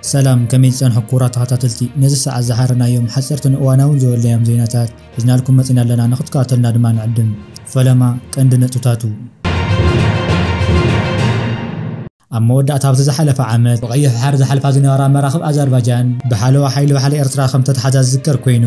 ሰላም፣ ከመይ ጸንሑ ክቡራት ተኸታተልቲ? ነዚ ሰዓት ዝሓረናዮም ሓጸርትን እዋናውን ዝበልናዮም ዜናታት ሒዝናልኩም መጺና ኣለና። ንኽትከታተልና ድማ ንዕድም። ፈለማ ቀንዲ ነጥብታቱ። ኣብ መወዳእታ ኣብቲ ዝሓለፈ ዓመት ብቐይሕ ባሕሪ ዝሓልፋ ዝነበራ መራኽብ ኣዘርባጃን ብሓለዋ ሓይሊ ባሕሪ ኤርትራ ከም ተተሓዛ ዝዝከር ኮይኑ፣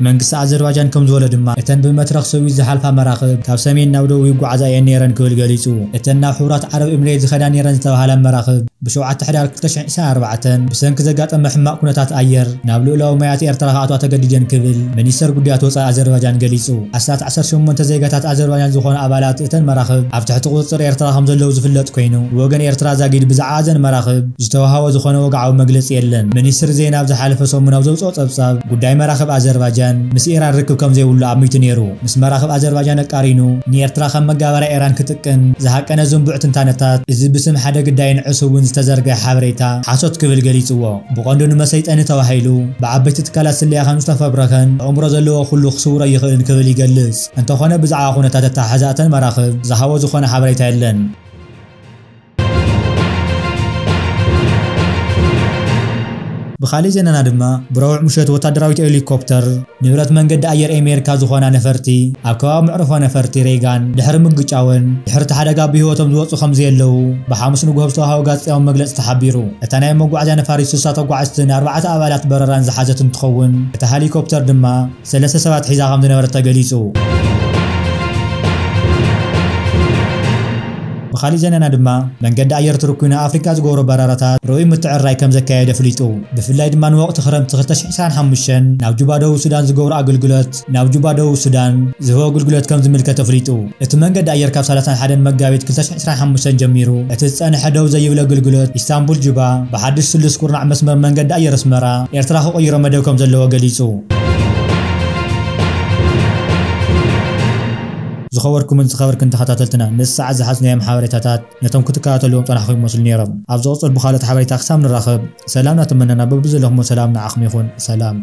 መንግስቲ ኣዘርባጃን ከም ዝበሎ ድማ፣ እተን ብመትረኽ ስዊዝ ዝሓልፋ መራኽብ ካብ ሰሜን ናብ ደቡብ ይጓዓዛ እየን ነይረን ክብል ገሊጹ። እተን ናብ ሕቡራት ዓረብ ኤምሬት ዝኸዳ ነይረን ዝተባህላ መራኽብ፣ ብ7 ሕዳር ክልተ ሽሕን ዕስራን ኣርባዕተን ብሰንኪ ዘጋጠመ ሕማቕ ኩነታት ኣየር ናብ ልኡላዊ ማያት ኤርትራ ክኣትዋ ተገዲደን ክብል ሚኒስተር ጉዳያት ወጻኢ ኣዘርባጃን ገሊጹ። ኣስታት ዓሰርተ ሸሞንተ ዜጋታት ኣዘርባጃን ዝኾኑ ኣባላት እተን መራኽብ ኣብ ትሕቲ ቁጽጽር ኤርትራ ከም ዘለዉ ዝፍለጥ ኮይኑ፣ ብወገን ኤርትራ ዛጊድ ብዛዕባ እዘን መራኽብ ዝተዋህበ ዝኾነ ወግዓዊ መግለጺ የለን። ሚኒስትሪ ዜና ኣብ ዝሓለፈ ሰሙን ኣብ ዘውጽኦ ጸብጻብ፣ ጉዳይ መራኽብ ኣዘርባጃን ምስ ኢራን ርክብ ከም ዘይብሉ ኣሚቱ ነይሩ። ምስ መራኽብ ኣዘርባጃን ኣቃሪኑ፣ ንኤርትራ ከም መጋበርያ ኢራን ክጥቅን ዝሃቀነ ዝንቡዕ ትንታነታት፣ እዚ ብስም ሓደ ግዳይን ዕሱብን ዝተዘርግሐ ሓበሬታ ሓሶት ክብል ገሊጽዎ። ብቐንዱ ንመሰይጠኒ ተባሂሉ ብዓበይቲ ትካላት ስለያ ከም ዝተፈብረኸን ኣእምሮ ዘለዎ ኩሉ ክስውሮ ይኽእልን ክብል ይገልጽ። እንተኾነ ብዛዕባ ኩነታት ኣተሓሕዛ እተን መራኽብ ዝሃቦ ዝኾነ ሓበሬታ የለን። ብኻሊእ ዜናና ድማ፣ ብረቡዕ ምሸት ወታደራዊት ሄሊኮፕተር ንብረት መንገዲ ኣየር ኣሜሪካ ዝኾና ነፈርቲ ኣብ ከባቢ መዕርፎ ነፈርቲ ሬጋን ድሕሪ ምግጫወን፣ ድሕሪ እቲ ሓደጋ ብህይወቶም ዝወፁ ከም ዘየለዉ ብሓሙስ ንጉሆ ብዝተዋሃበ ጋዜጣዊ መግለፂ ተሓቢሩ። እታ ናይ መጓዓዝያ ነፋሪት ስሳ ተጓዓዝትን ኣርባዕተ ኣባላት በረራን ዝሓዘት እንትኸውን፣ እታ ሄሊኮፕተር ድማ ሰለስተ ሰባት ሒዛ ከም ዝነበረት ተገሊጹ። ብኻሊእ ዜናና ድማ፣ መንገዲ ኣየር ቱርኪ ናብ ኣፍሪቃ ዝገብሮ በረራታት ርኡይ ምትዕርራይ ከም ዘካየደ ኣፍሊጡ። ብፍላይ ድማ ንወቕቲ ክረምቲ ክልተ ሽሕን ዕስራን ሓሙሽተን ናብ ጁባ ደቡብ ሱዳን ዝገብሮ ኣገልግሎት፣ ናብ ጁባ ደቡብ ሱዳን ዝህቦ ኣገልግሎት ከም ዝምልከት ኣፍሊጡ። እቲ መንገዲ ኣየር ካብ ሰላሳን ሓደን መጋቢት ክልተ ሽሕን ዕስራን ሓሙሽተን ጀሚሩ እቲ ዝጸንሐ ደው ዘይብል ኣገልግሎት ኢስታንቡል ጁባ ብሓድሽ ስሉስ ኩርናዕ መስመር መንገዲ ኣየር ኣስመራ ኤርትራ ክቕይሮ መደብ ከም ዘለዎ ገሊጹ። ዝኸበርኩምን ዝኸበርክን ተኸታተልትና፣ ነዚ ሰዓት ዝሓዝናዮም ሓበሬታታት ነቶም ክትከታተልዎም ጸናሕኩም ይመስሉ ነይሮም። ኣብ ዝቕጽል ብኻልኦት ሓበሬታ ክሳብ ንራኸብ፣ ሰላም እናተመነና፣ በብዘለኹሞ ሰላም ንዓኹም ይኹን። ሰላም።